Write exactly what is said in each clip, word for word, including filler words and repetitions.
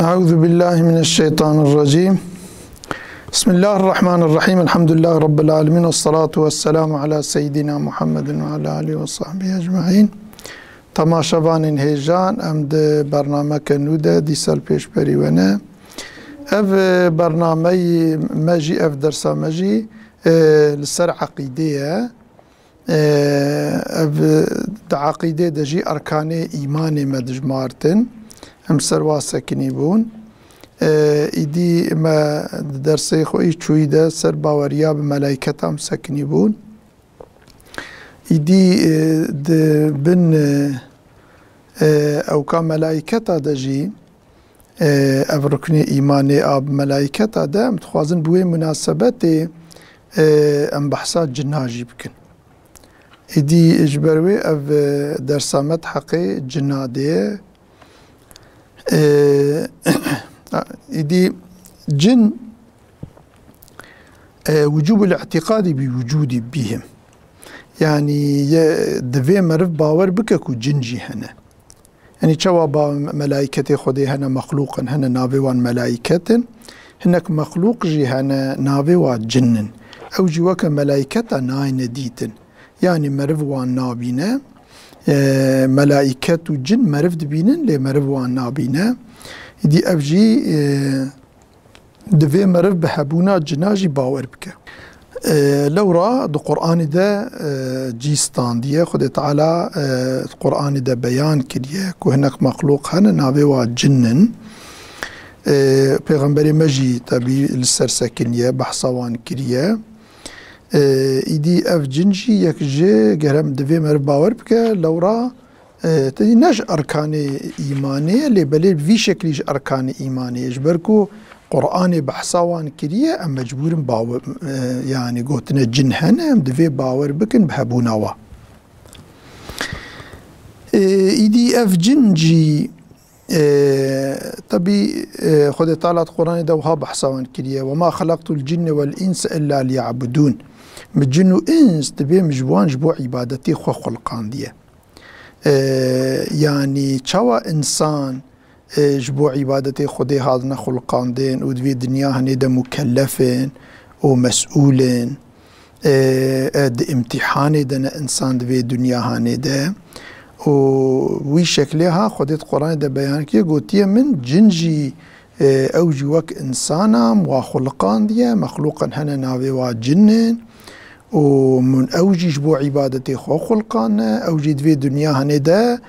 أعوذ بالله من الشيطان الرجيم. بسم الله الرحمن الرحيم. الحمد لله رب العالمين. والصلاة والسلام على سيدنا محمد وعلى آله وصحبه أجمعين. Temaşevanên hêjan, em di bernameke nû de dîsa li pêşberî we ne. Ev, e, bernameyê me jî, ev dersa me jî, e, li ser eqîdê ye. E, ev, di eqîdê de jî erkanê îmanê me dijmartin. Em ser wa sekinî bûn. E, îdî me di dersê xwe î çûyî de ser baweriya bi melaîketa em sekinî bûn. Îdî, e, di bin, e, e, ewka melaîketa de jî, e, ev ruknê îmanê a bi melaîketa de, em dixwazin bi wê munasebetê, e, em behsa cina jî bikin. Îdî ji ber wê ev, e, dersa me di heqê cina de ye. E, îdî cin, e, wucûbul îtîqadî bi wucûdî bihim. Yanî ye, divê meriv bawer bike ku cin jî hene. Yanî çawa ba melaîketê Xwedê hene, mexlûq in, hene navê wan melaîket in. Hinek mexlûq jî hene navê wan cin in. Ew jî weke melaîketa nayêne dîtin. Yanî meriv wan nabîne. E, melaîket û cin meriv dibînin, lê meriv wan nabîne. Îdî ev jî, e, divê meriv bi hebûna cina jî bawer bike. E, lewra di Qur'anê de, e, cî standiye. Xwedê Teala, e, di Qur'anê de beyan kiriye ku hinek mexlûq hene, navê wan cin in. E, Pêxemberê me jî tebî li ser sekiniye, behsa wan kiriye. E, îdî ev cin jî yek ji, ger em divê meriv bawer bike, lewra, e, tedî ne ji erkanê îmanê ye, lê belê bi vî şeklî ji erkanê îmanê ye. Ji ber ku Qur'anê behsa wan kiriye, em mecbûr in bawer, e, yanî gotine cin hene, em divê bawer bikin bi hebûna wa. E, îdî ev cin jî, e, tebî, e, Xwedê Teala di Qur'anê de wiha behsa wan kiriye, "Ve ma xelaqtul cinne vel inse illa liya'budûn." Min cin û ins dibê min ji wan ji bo îbadetê xwe xulqandiye. E, yanî çawa însan, e, ji bo îbadetê Xwedê hatine xulqandin û di vê dinya hinê de mukellef in û mesûl in, e, e, di îmtîhanê de ne însan di vê dinya hanê de û wî şeklê ha Xwedê di Qur'anê de beyan kiriye, gotiye, "Min cin jî, e, ew jî wek însan a, min wa xuliqandiye, mexlûqin hene navê wa cin in û min ew jî ji bo îbadetê xwe xuliqandine, ew jî di vê dinya hanê de,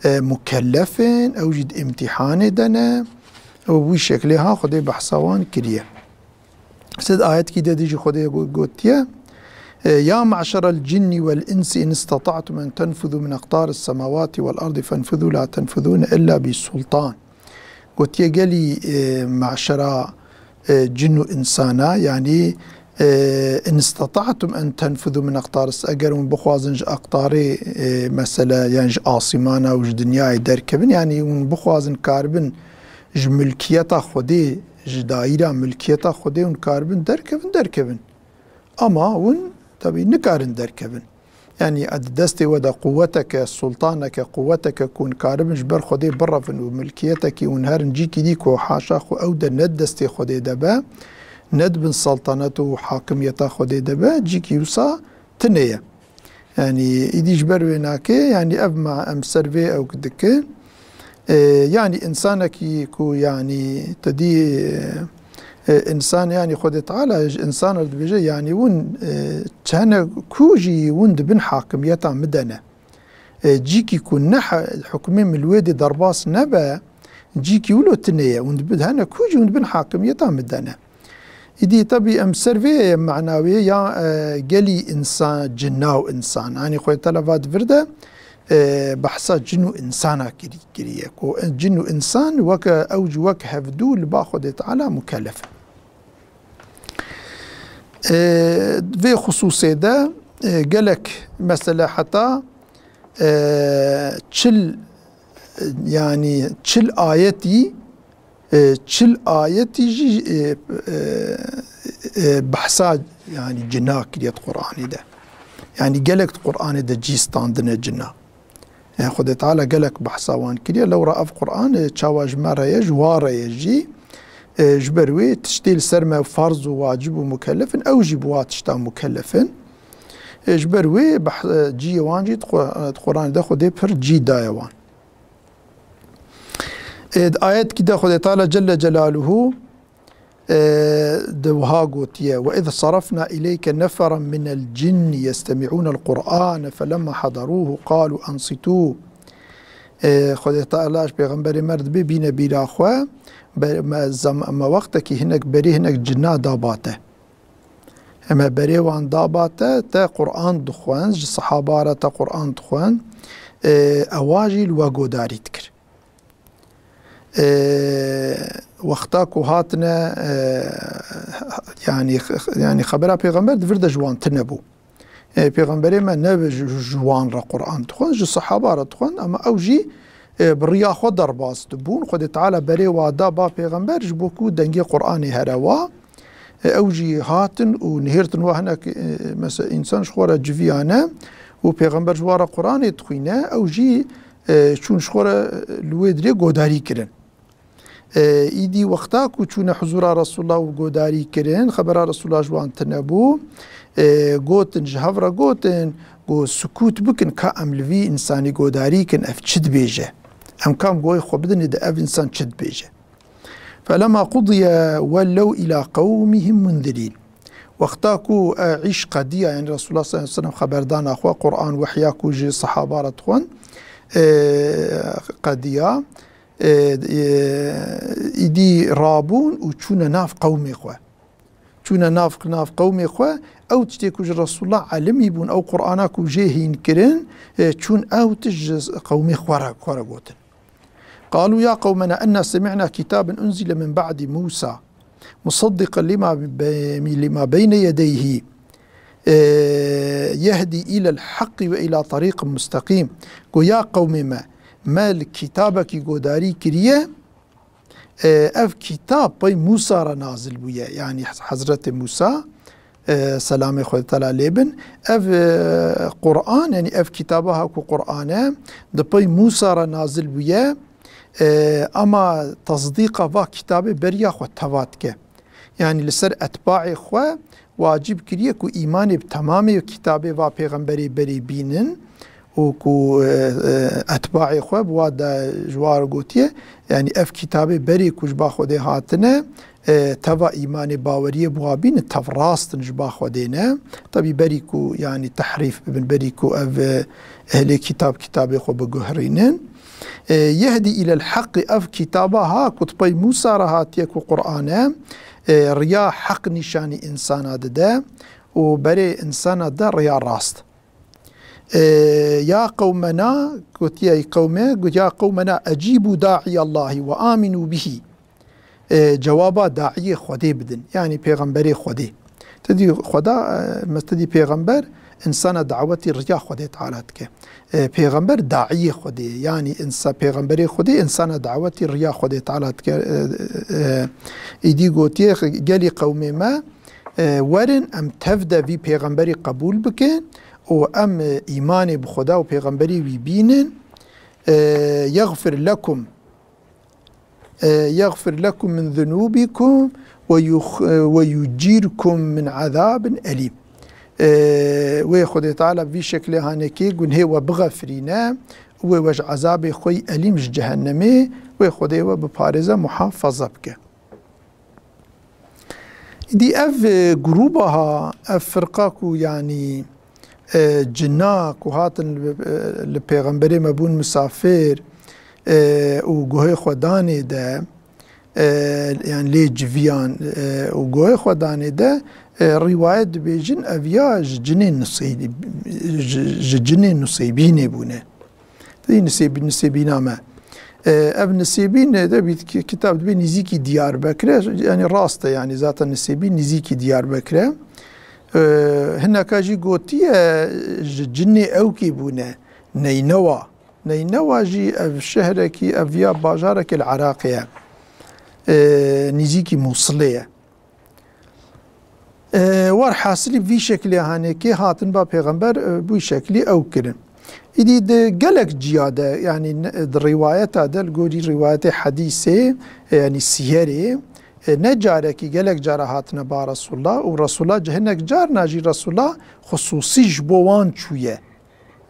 e, mukellef in, ew jî di îmtîhanê de ne." Û wî şeklê ha Xwedê behsa wan kiriye. Sed ayetkî de dî jî Xwedê got-, gotiye, e, "Ya me'şerel cinnî wel insî in istata'tum en tenfudû min eqtaris semawatî wel erdî fenfudû la tenfudûne illa bi sultan." Gotiye, "Gelî, e, me'şera, e, cin û insana, yanî, e, in istata'tum en tenfudû min eqtaris, eger hûn bixwazin ji eqtarê, e, mesele, yanî ji asîmana û ji dinyayê derkevin, yanî hûn bixwazin karibin ji milkiyeta Xwedê, ji dayîra milkiyeta Xwedê hûn karibin derkevin, derkevin. Ama hûn tebî nikarin derkevin. Yanî di destê we de quweteke, sultaneke, quweteke ku hûn karibin ji ber Xwedê birevin û milkiyetekî hûn herin cîkî dî ku haşa xwe ew de ne di destê Xwedê de be, ne di bin seltenet û hakimiyeta Xwedê de be, cîkî wisa tune ye." Yanî îdî ji ber wê nake, yanî ev ma em ser vê ew dikin. E, yanî însanekî ku yanî te dî, e, însan yanî Xwedê Teala ji însan re dibêje, yanî hûn, e, çene ku jî hûn di bin hakimiyeta min de ne. E, cîkî ku ne he-, hukmê min li wê dê derbas nebe, cîkî wilo tune ye. Hûn di bin, hene ku jî hûn di bin hakimiyeta min de ne. Îdî tebî em ser vê ye mena wê ya, e, gelî însan, cina û însan. Yanî Xwedê Teala va di vir de, e, behsa cin û însana kirî-, kiriye. Ku cin û însan weke ew jî wek hevdû li ba Xwedê Teala mukellef in. E, vê xusûsê de, e, gelek mesele heta, e, çil, yanî çil ayetî, e, çil ayetî jî, e, e, e, behsa, yanî cina kiriye di Qur'anê de. Yanî gelek di Qur'anê de cî standine cina. E, Xwedê Teala gelek behsa wan kiriye. Lewra ev Qur'an, e, çawa ji me re ye, ji wa re ye jî. E, ji ber wê tiştê li ser me ferz û wacib û mukellef in, ew jî bi wa tişta mukellef in. E, ji ber wê beh-, e, cihê wan jî di Qu-, e, di Qur'anê de Xwedê pir cî daye wan. E, di ayetkî de Xwedê Teala Celle Celaluhu, e, di wiha gotiye, "Ve iz sarafna ileyke neferan minel cinni yestemi'ûnel Qur'ane felemma hadaruhu qalu ansitû." E, Xwedê Teala ji pêxemberê me re dibê bîne bîra xwe, be-, me zem-, me wextekî hinek berê hinek cinna da ba te. Heme berê wan da ba te, te Qur'an dixwend, ji sehaba re te Qur'an dixwend, e, ewa jî li we godarî dikir. E, wexta ku hatine, e, yanî, yanî xebera pêxember di vir de ji wan tune bû. E, pêxemberê me ne ji, ji wan re Qur'an dixwend, ji sehaba re dixwend, ama ew jî, e, bi riya xwe derbas dibûn. Xwedê Teala berê wa da ba pêxember ji bo ku dengê Qur'anê here wa. E, ew jî hatin û nihêrtin wa hinek, e, mesela însan ji xwe re civiyane û pêxember ji wa re Qur'anê dixwîne, ew jî, e, çûn ji xwe re li wê dirê godarî kirin. E, îdî wexta ku çûne huzûra Resulullah û godarî kirin, xebera Resulullah ji wan tune bû, e, gotin, ji hev re gotin, ku sukût bikin, ka em li vî însanî godarî kin, ev çi dibêje? Em kam goyê xwe bidin, de ev însan çi dibêje? Felemma qudiye wellew ila qewmihim munzirîn. Wexta ku, e, îş qediya, yanî Resulullah sallallahu aleyhi ve sellem xeberdana xwe, Qur'an, wehya ku ji sehaba re dixwend, e, qediya, e, e, îdî rabûn û çûne nav qewmê xwe. Çûne nav, nav qewmê xwe, ew tiştê ku ji Resulullah elimî bûn, ew Qur'ana ku jê hîn kirin, e, çûn ew tişt ji qewmê xwe re, xwe re gotin. Qalû ya qewmena inna semi'na kitaben unzile min ba'di Musa, musaddiqen lima be-, lima beyne yedeyhi, e, yehdi ilel haqqi ve ila tariqin musteqîm. Got, ya qewmê me, me li kitabekî godarî kiriye, e, ev kitab pey Musa re nazil bûye. Yanî Hezretê Musa, e, selamê Xwedê Teala lê bin. Ev, e, Qur'an, yanî ev kitaba ha ku Qur'an e, di pey Musa re nazil bûye. E, ama tasdîqa va kitabê beriya xwe teva dike. Yanî li ser etbaê xwe wacib kiriye ku îmanê bi temamê kitabê va pêxemberê berê bînin û ku, e, e, etbaê xwe bi wa de ji wa re gotiye, yanî ev kitabê berê ku ji ba Xwedê hatine, e, teva îmanê baweriyê bi wa bînin, tev rast in ji ba Xwedê ne. Tebî berî ku, yanî tehrîf bibin, berî ku ev, e, ehlê kitab kitabê xwe biguherînin. E, yehdi ilel haqqi, ev kitaba ha ku di pey Musa re hatiye ku Qur'an e, e, riya heq nîşanî însana dide û berê însana de riya rast. E, ya qewmena, gotiye qewme, got, ya qewmena ecîbû da'iyallahi ve amînû bihî. E, cewaba daiyê Xwedê bidin. Yanî pêxemberê Xwedê. Te dî Xweda, e, me te dî pêxember însana dawetî riya Xwedê Teala dike. E, pêxember daiyê Xwedê ye. Yanî însa-, pêxemberê Xwedê însana dawetî riya Xwedê Teala dike. E, e, e, îdî gotiye, gelî qewmê me, e, werin em tev de vî pêxemberî qebûl bikin û em, e, îmanê bi Xweda û pêxemberî wî bînin. E, yexfir lekum. E, yexfir lekum min zunûbikum ve yux-, e, ve yucîrkum min ezabin elîm. E, wê Xwedê Teala bi vî şeklê hanekê gunhê we bixefirîne, wê we ji ezabê xwe yî elîm ji cehennemê, wê Xwedê we biparêze, muhafaza bike. Dî ev, e, grûba ha, ev firqa ku, yanî, e, cina ku hatin li, e, li pêxemberê me bûn misafir, e, û guhê xwe danê de, e, yanî lê civiyan, e, û guhê xwe danê de, e, rîwayet dibêjin ev ya ji cinên Nuseyb-, ji, ji cinên Nuseybînê bûne. Tedî Nisêbî-, Nisêbîna me. E, ev Nisêbîn, e, de bît ki-, kitab dibê nîzîkî Diyarbekir e, yanî rast e, yanî zaten Nisêbîn nîzîkî Diyarbekir e. E, hineka jî gotiye, ji cinê ewkî bûne, Neynewa. Neynewa jî ev şehrekî, ev ya bajarekî li Iraqê ye. E, nîzîkî Mûsilê ye. E, werhasilî vî şeklê hanekê hatin ba pêxember, e, bû şeklî ew kirin. Îdî di gelek ciya de, yanî ne-, di rîwayeta de, li gorî rîwayetê hedîsê, e, yanî siyerê, e, ne carekî gelek cara hatine ba Resulullah û Resulullah ci hinek carna jî Resulullah xusûsî ji bo wan çûye.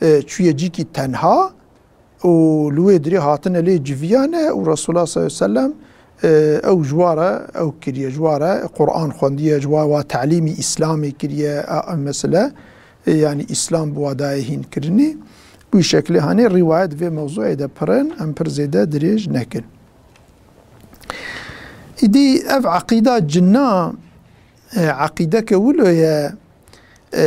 E, çûye cîkî tenha û li wê dirê hatine lê civiyane û Resulullah sallallahu aleyhi ve sellem, e, ew ji wa re ew kiriye, ji wa re Quran xwendiye, ji wa, wa telîmî Îslamê kiriye, a, a mesele, e, yanî Îslam bi wa dayê hîn kirinî. Bu şeklê hanê rîwayet vê mewzûyê de pir in, em pir zêde dirêj nekin. Îdî ev eqîda cinna, e, eqîdeke wilo ye, e,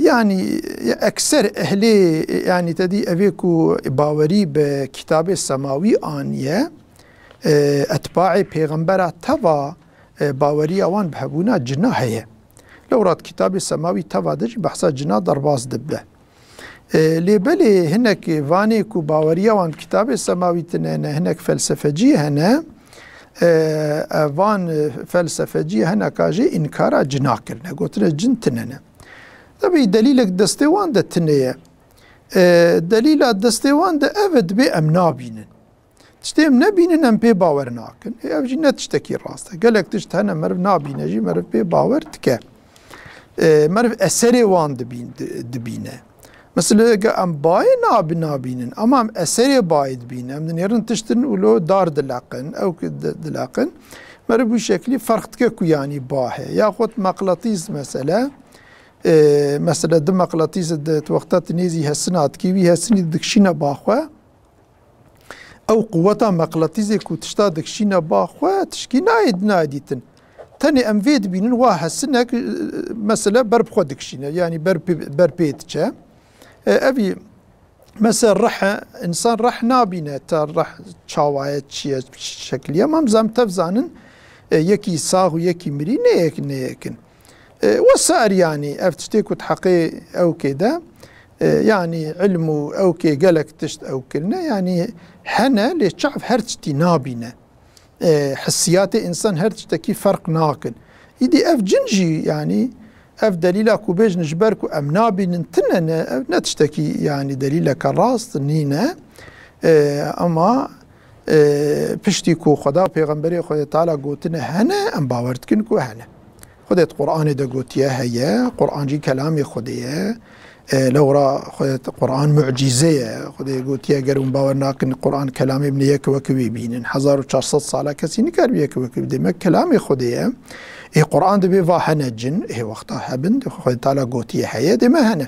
yanî ekser ehlê, yanî te dî evê ku bawerî bi kitabê semawî aniye, e, etbaê pêxembera teva, e, baweriya wan bi hebûna cina heye. Lewra di kitabê semawî teva de jî behsa cina derbas dibe. E, lê belê hinek vanê ku baweriya wan kitabê semawî tine ne, hinek felsefecî hene, e, e, van, e, felsefecî hineka jî înkara cina kirine, gotine cin tine ne. Tabî delîlek destê wan de tine ye. E, delîla destê wan de ev e, dibê em nabînin. Tiştê em nebînin, em pê bawer nakin. Ê, ev jî ne tiştekî rast e. Gelek tişt hene meriv nabîne jî meriv pê bawer dike. Ê, meriv eserê wan dibîn-, di-, dibîne. Mesela ege em bayê nabi-, nabînin, ama em eserê bayê dibînin. Em dinêrin tiştin û lo dar dileqin, ew ki di-, dileqin. Meriv bu şeklî ferq dike ku yanî ba heye. Yaxut meqlatîs mesele, ê, mesela di meqlatîs di wexta tu nêzî hesina dikî, wî hesinî dikşîne baxwe. Ew quweta meqlatîzê ku tişta dikşîne ba xwe, tişkî nayê, nayê dîtin. Tenê em vê dibînin, wa hesinek, e, mesele ber bi xwe dikşîne, yanî ber pê, ber pê diçe. E, evî, mesela rih e, însan rih nabîne, te rih çawa ye, çi ye, şekilî ye. Em zam tev zanin, e, yekî sax û yekî mirî ne yek, ne yek in. E, wesair, yanî ev tiştê ku di heqê ewkê de, e, yanî ilm û ewkê gelek tişt ew kirine, yanî hene, lê çav her tiştî nabîne. E, hissiyatê însan her tiştekî ferq nakin. Îdî ev cin jî, yanî ev delîla ku bêjin ji ber ku em nabînin tine ne, ev ne tiştekî, yanî delîleke rast nîne. E, ama, e, piştî ku Xweda û Pêxemberê Xwedê Teala gotine hene, em bawer dikin ku hene. Xwedê di Qur'anê de gotiye heye, Qur'an jî kelamê Xwedê ye. E, lewra Xwedê di Qur'an mucîze ye. Xwedê gotiye, ger hûn bawer nakin Qur'an kelamê min e, yek wek wê bînin. Hezar û çar sed sala kesî nikaribe yek wek wê, demek kelamê Xwedê ye. Ê Qur'an dibê va hene cin, ê wexta hebin, Xwedê Teala gotiye heye, dê me hene.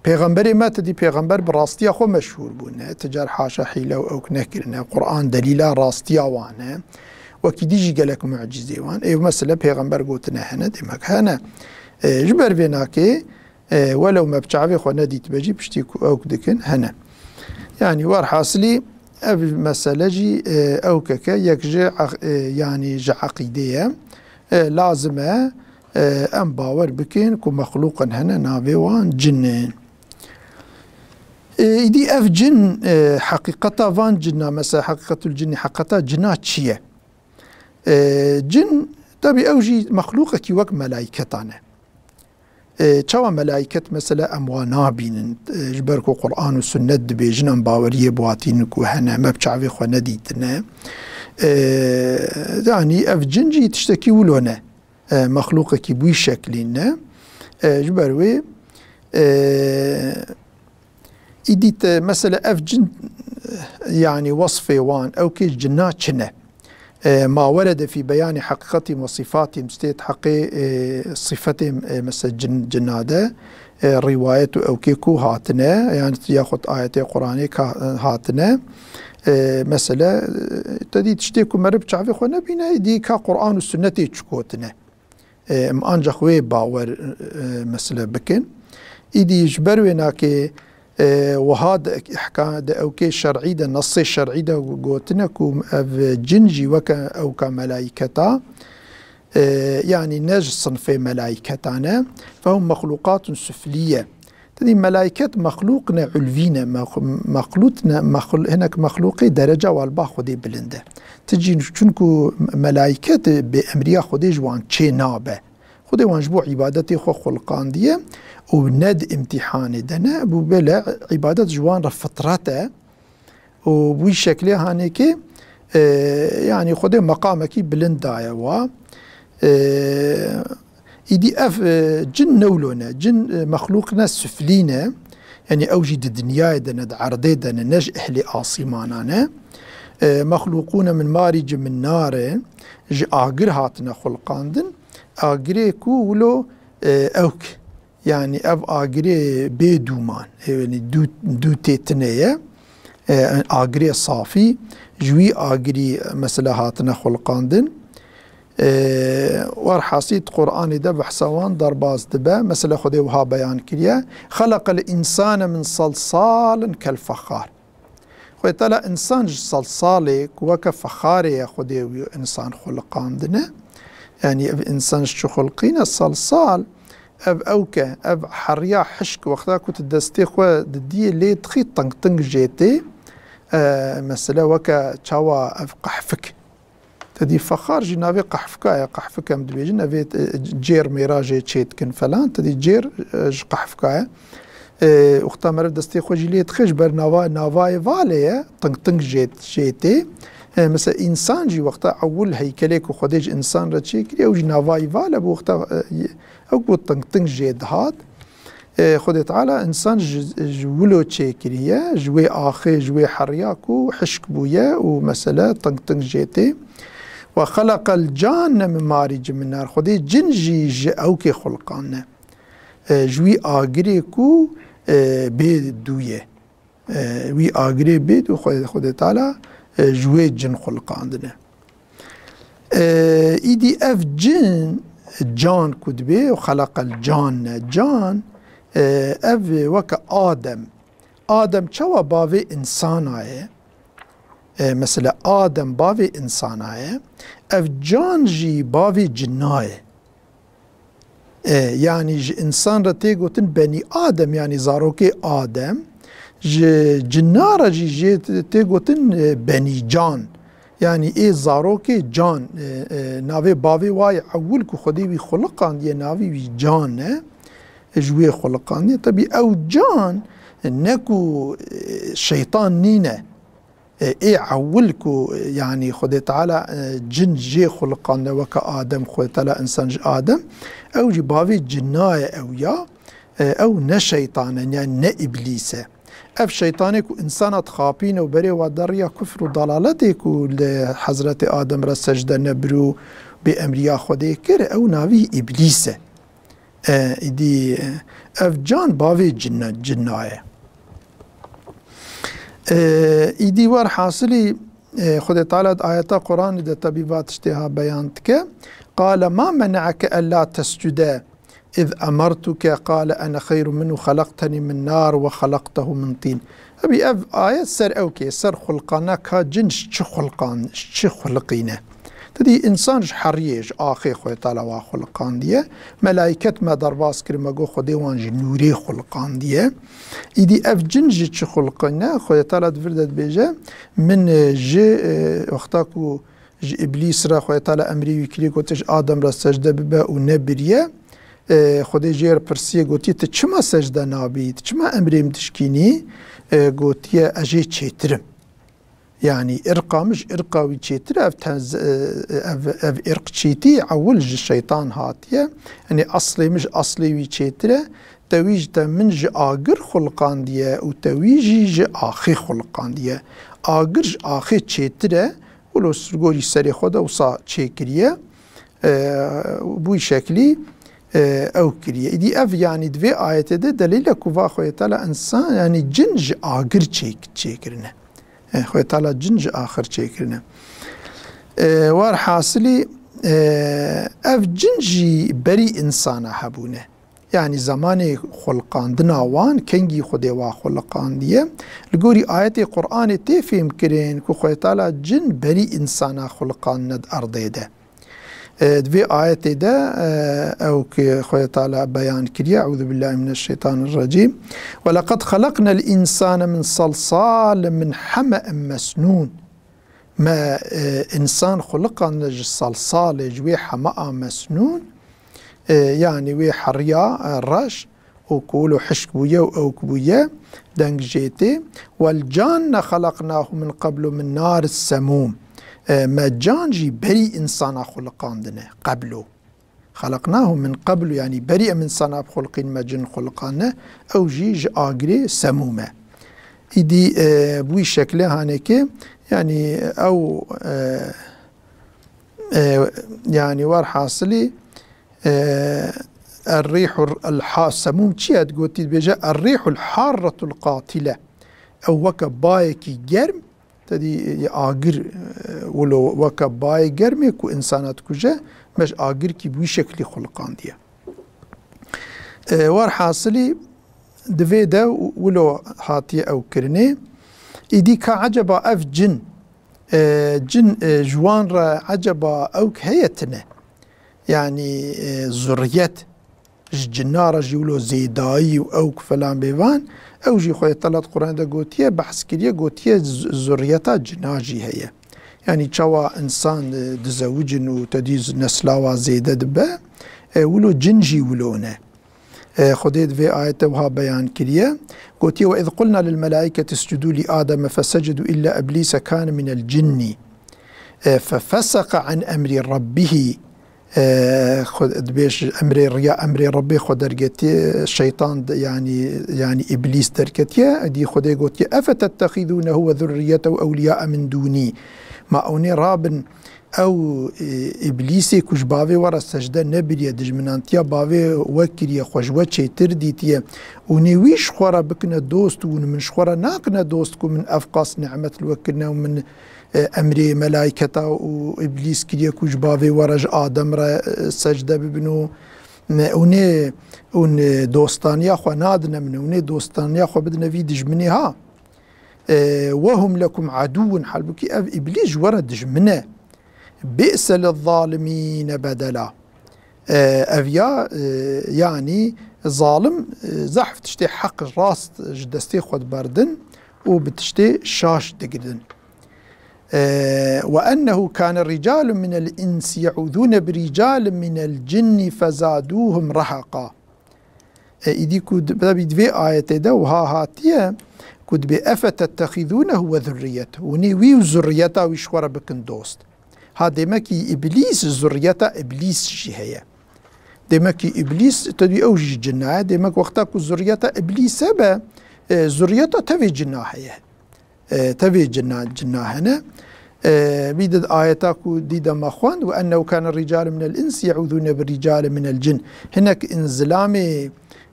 Pêxemberê me, te dî pêxember bi rastiya xwe meşhûr bûne. Ti car haşa hîle û ewk nekirine. Qur'an delîla rastiya wan e. Wekî dî jî gelek mucîzê wan. Ê mesele pêxember gotine hene, demek hene. E, ji ber vê nakê, e, welew me bi çavê xwe nedîtibe jî piştî ku ewk dikin hene. Yanî werhasilî ev mesele jî, e, ewkeke yek ji eq-, e, yanî ji eqîdê ye. E, lazim e, e, em bawer bikin ku mexlûqin hene navê wan cin in. E, îdî ev cin, e, heqîqeta van cina, mesela heqîqetul cinî, heqîqeta cina çi ye? E, cin, tabî ew jî mexlûqekî wek melaîketan e. E, çawa melaîket mesela em wan nabînin? E, ji ber ku Qur'an û sunnet dibêjin, em baweriyê bi wan tînin ku hene, me bi çavê xwe nedîtine. E, yanî ev cin jî tiştekî wilo ne. E, mexlûqekî bi wî şeklî ne. E, ji ber wê, e, îdî te, mesela ev cin, e, yanî wesfê wan, ewkê cina çi ne? E, ma werede fî beyanî heqîqetî we sîfatî, em stê heqê, e, sîfetê, e, mesela cin, cina de, e, rîwayet û ewkê ku hatine, yanî yaxud ayetê Qur'anê ka, e, hatine, e, mesele, e, te dî tiştê ku meriv çavê xwe nebîne, dî ka Qur'an û sunnetê çi gotine. E, em ancaq wê bawer, e, mesele bikin. Îdî ji ber wê nakê, e, wiha di ihka-, di ewkê şer'î de, nesê şer'î de gotine ku ev cin jî weke ewka melaîketa, e, yanî ne ji sinfê melaîketan e, fehum mexlûqatun suflî ye. Tedî melaîket mexlûq ne ulvî ne, mex-, mexlût ne, mexl-, hinek mexlûqê dereca wan ba Xwedê bilind e. Ti cîn, çunku melaîket bi emriya Xwedê ji wan çê nabe. Xwedê wan ji bo îbadetê xwe xuliqandiye û ne di îmtîhanê de ne, bû bêle îbadet ji wan re fitret e û bi wî şeklê hanê ke, e, yanî Xwedê meqamekî bilind daye wa. E, Îdî ev, e, cin ne wilo ne. Cin, e, mexlûq ne suflî ne. Yanî ew jî di dinyayê de ne, di erdê de ne, ne ji ehlê asîmana ne. E, mexlûqûne min marî ci min nare, ji agir hatine xulqandin. Agirê ku wilo, e, ewk. Yanî ev agirê bê dûman. E, yanî dû, dû tê tine ye. E, agirê safî. Ji wî agirî mesela hatine xulqandin. E, werhasil di Qur'anê de behsa wan derbas dibe. Mesela Xwedê wiha beyan kiriye. Xeleqel însane min salsalin kel fexar. Xwedê Teala însan ji salsalê ku weke fexarê ye Xwedê wî însan xuliqandine. Yanî ev însan ji çi xulqîne? Salsal, ev ewk e, ev heriya hişk, wexta ku tu destê xwe didiyê lê dixî ting ting jê tê. E, mesela weke çawa ev qehfik. Te dî fexar jî navê qehfika ye. Qehfik em dibêjin, evê, e, cêr mêra jê çê dikin falan. Te dî cêr, e, ji qehfika ye. E, wexta meriv destê xwe jî lê dixe ji ber nava, navayê valê ye. Ting ting jê, jê tê. E, mesela însan jî wexta ewil heykelê ku Xwedê ji însan re çêkiriye, ew jî navayî val e, bi wexta, e, ew ku ting ting jê dihat. E, Xwedê Teala însan ji, ji wilo çêkiriye, ji wê axê, ji wê heriya ku hişk bûye û mesele ting ting jê tê. Ve xeleqel canne min marî ci min nar. Xwedê cin jî ji ewkê xulqanine. E, ji wî agirê ku, e, bê dû ye. E, wî agirê bê dû Xwedê, Xwedê Teala, e, ji wê cin xulqandine. E, îdî ev cin, can ku dibê, xeleqel can ne, can, e, ev weke Adem. Adem çawa bavê însana ye? E, mesela Adem bavê însana ye, ev can jî bavê cina ye. E, yanî ji însan re tê gotin benî Adem, yanî zarokê Adem. Ji cina re jî jê tê gotin, e, benî can. Yanî ê zarokê can, e, e, navê bavê wa yê ewil ku Xwedê wî xuliqandiye, navê wî can e. E, ji wê xuliqandiye. Tebî ew can ne ku, e, şeytan nîne. E, ê ewil ku, e, yanî Xwedê Teala, e, cin jê xuliqandine weke Adem, Xwedê Teala însan ji Adem, ew jî bavê cina ye ew ya, e, ew ne şeytan e, yanî ne îblîs e. Ev şeytanê ku însana dixapîne û berê wa de riya kufr û dalaletê ku li Hezretê Adem re secde nebir û bê emriya Xwedê kir, ew navî îblîs e. E, îdî, e, ev can bavê cinna, cinna ye. E, îdî werhasilî, e, Xwedê Teala di ayeta Qur'anê de tebî va tiştê ha beyan dike. Qale ma mene'eke ella tescude iz emertuke, qale ene xeyrun minhu xeleqtenî min nar ve xeleqtehu min tîn. Tebî ev ayet ser ewkê, ser xulqana ka cin ji çi xulqan, ji çi xuliqîne. Tedî însan ji heriyê, ji axê Xwedê Teala wa xuliqandiye. Melayket me derbas kir, me got Xwedê wan ji nûrê xuliqandiye. Îdî ev cin ji çi xuliqîne? Xwedê Teala di vir de dibêje, min, e, ji, e, wexta ku ji Îblîs re Xwedê Teala emrê wî kiriye, gotiye ji Adem re secde bibe û nebiriye. E, Xwedê jê re pirsiye, gotiye, tu çima secde nabî? Tu çima emrê min dişkînî? E, gotiye, ez jê çêtir im. Yanî irqa min ji irqa wî çêtir e, ev tenz-, e, ev, ev irqçîtî ewil ji şeytan hatiye. Yanî eslê min ji eslê wî çêtir e. Te wî ji te min ji agir xuliqandiye û te wî jî ji axê xuliqandiye. Agir ji axê çêtir e, wilo sirgorî serê xwe de wisa çêkiriye. E, bi wî şeklî, e, ew kiriye. Îdî ev, yanî di vê ayetê de delîl e ku va Xwedê Teala însan, yanî cin ji agir çêk-, çêkirine. E, Xwedê Teala cin ji axir çêkirine. E, werhasilî, e, ev cin jî berî însana hebûne. Yanî zemanê xuliqandina wan, kengî Xwedê wa xuliqandiye. Li gorî ayetê Qur'anê tê fêhmkirin ku Xwedê Teala cin berî însana xuliqandine di erdê de. E, di vê ayetê de, e, ew ku Xwedê Teala beyan kiriye, Eûzubillahimineşşeytanirrecîm. Weleqed xeleqnel însane min salsalin min hemein mesnûn. Me, e, însan xuliqandine ji salsalê, ji wê hemea mesnûn. e, yanî wê heriya, e, reş û ku wilo hişk bûye û ewk bûye, deng jê tê. Wel canne xeleqnahu min qeblu min naris semûm. E, me can jî berî insana xuliqandine. Qeblu. Xeleqnahu min qeblu, yanî berî em insana bixuliqîn me cin xuliqandine, ew jî ji agirê semûm e. Îdî, e, bi wî şekle hanekê, yanî ew, e, e, yanî werhasilî, e, Er-rîhul, el-ha-, semûm çi ye? Digotî, dibêje, Er-rîhul harretul qatile. Ew weke bayekî germ, te dî, e, agir, e, wilo weke bayê germê ku insana dikuje, me ji agirkî bi wî şeklî xuliqandiye. E, werhasilî, di vê de wilo hatiye ew kirinê. Îdî ka eceba ev cin, e, cin, e, ji wan re eceba ewk heye tine? Yanî, e, zurriyet ji cina re jî wilo zêdayî û ewk falan bêvan, ew jî Xwedê Teala di Qur'anê de gotiye, behs kiriye, gotiye z-, zurriyeta cina jî heye. Yanî çawa insan, e, dizewicin û te dî z-, nesla wa zêde dibe, e, wilo cin jî wilo ne. E, Xwedê di vê ayete wiha beyan kiriye, gotiye, "Ve iz qulna lil melaiketi iscudu li Ademe fesecedu illa iblîse kane minel cinnî, e, fefeseqa an emrî rabbihî." E, Xwe-, dibêj emrê riya, emrê Rabbê xwe dergetiye, şeytan de, yanî, yanî îblîs derketiye. Dî Xwedê gotiye, "Efetettexîzûnehu ve zurriyetehu ewliyâe min dûnî." Ma ewnê rabin ew, e, îblîsê ku ji bavê we re secde nebiriye, dijminantiya bavê we kiriye, xwe ji we çêtir dîtiye, û nê wî ji xwe re bikine dost û hûn min ji xwe re nakine dost ku min ev qas nimet li we kirine û min e, emrê melayketa û îblîs kiriye ku ji bavê we re ji Adem re, e, secde bibin û ne, û nê, û nê dostaniya xwe nadine min, û nê dostaniya xwe bidine vî dijminê ha. E, "Ve hum lekum aduwwun", halbûkî ev îblîs ji we re dijmin e. "Bi'se lizzalimîne bedela." E, ev ya, e, yanî zalim, e, zehf tiştê heq rast ji destê xwe diberdin û bi tiştê şaş digirin. E, "Ve ennehu kane ricalun minel insi ye'udûne bi ricalin minel cinnî fezadûhum reheqa." E, îdî ku di, di vê ayetê de wiha hatiye ku dibê, "Efetettexîzûnehu ve zurriyetehu." Hûn ê wî û zurriyeta wî ji xwe re bikin dost. Ha, demekî îblîs, zurriyeta îblîs jî heye. Demekî îblîs, te dî ew jî cina ye. Demek wexta ku zurriyeta îblîs hebe, e, zurriyeta tevê cina heye. E, tevê cina, cina hene. E, bî di ayeta ku dî de me xwend, "Ve ennehu kane ricalun minel insi ye'udûne bi ricalin minel cin." Hinek in zilamê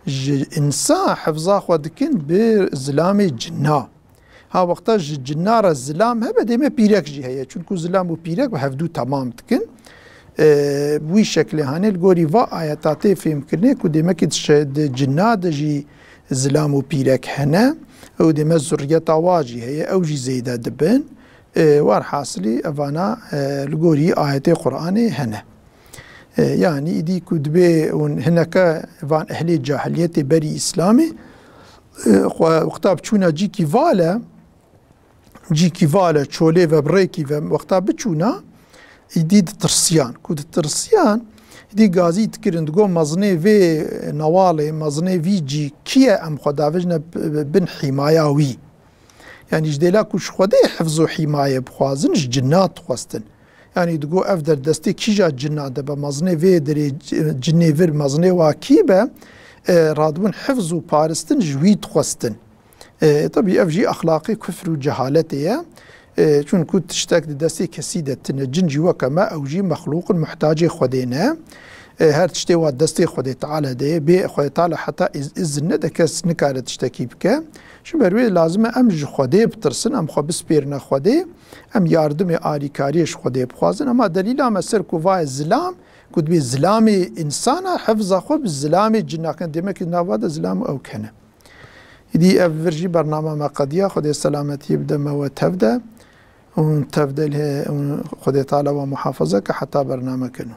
ji insa hifza xwe dikin bi zilamê cina. Ha, wexta ji cina re zilam hebe, dê me pîrek jî heye. Çunku zilam û pîrek bi hevdû temam dikin. E, bi wî şeklê hanê li gorî va ayeta tê fêmkirinê ku demekî di şe-, di cina de jî zilam û pîrek hene. Ew dê me zurriyeta wa jî heye, ew jî zêde dibin. E, werhasilî evana, e, li gorî ayetê Qur'anê hene. E, yanî îdî ku dibê hûn hineke van ehlê cahiliyetê berî Îslamê, e, xwe wexta bi çûna cîkî vale, cîkî vale, çolê ve, bi rêkî ve wexta biçûna, îdî ditirsiyan. Ku ditirsiyan, îdî gazî dikirin, digo, "Mezinê vê newalê, mezinê vî cî kî ye, em xwe davêjine b-, bin hîmaya wî." Yanî ji dêla ku ji Xwedê hifz û hîmaye bixwazin, ji cina dixwestin. Yanî digo, "Ev der destê kîja cina de be, mezinê vê derê c-, cinê vir, mezinê wa kî be", e, radibûn hifz û paristin ji wî dixwestin. E, tabî ev jî exlaqê kufr û cehaletê ye. E, çunku tiştek di destê kesî de tine. Cin jî weke me, ew jî mexlûqin, muhtacê Xwedê ne. E, her tiştê wa destê Xwedê Teala de ye. Bê Xwedê Teala heta iz-, izin nede kes nikare tiştekî bike. Ji ber wê lazim e em ji Xwedê bitirsin, em xwe bispêrine Xwedê, em yardimê alîkariyê ji Xwedê bixwazin. Ema delîla me ser ku vaye zilam, ku dibê zilamê însana, hifza xwe bi zilamê cina kene. Demek ki nava de zilam ew kene. Îdî ev vir jî bernama me qediya, Xwedê selametiyê bide me we tev de. Hûn tev de lê, hûn Xwedê Teala we muhafaza ke heta bername keno.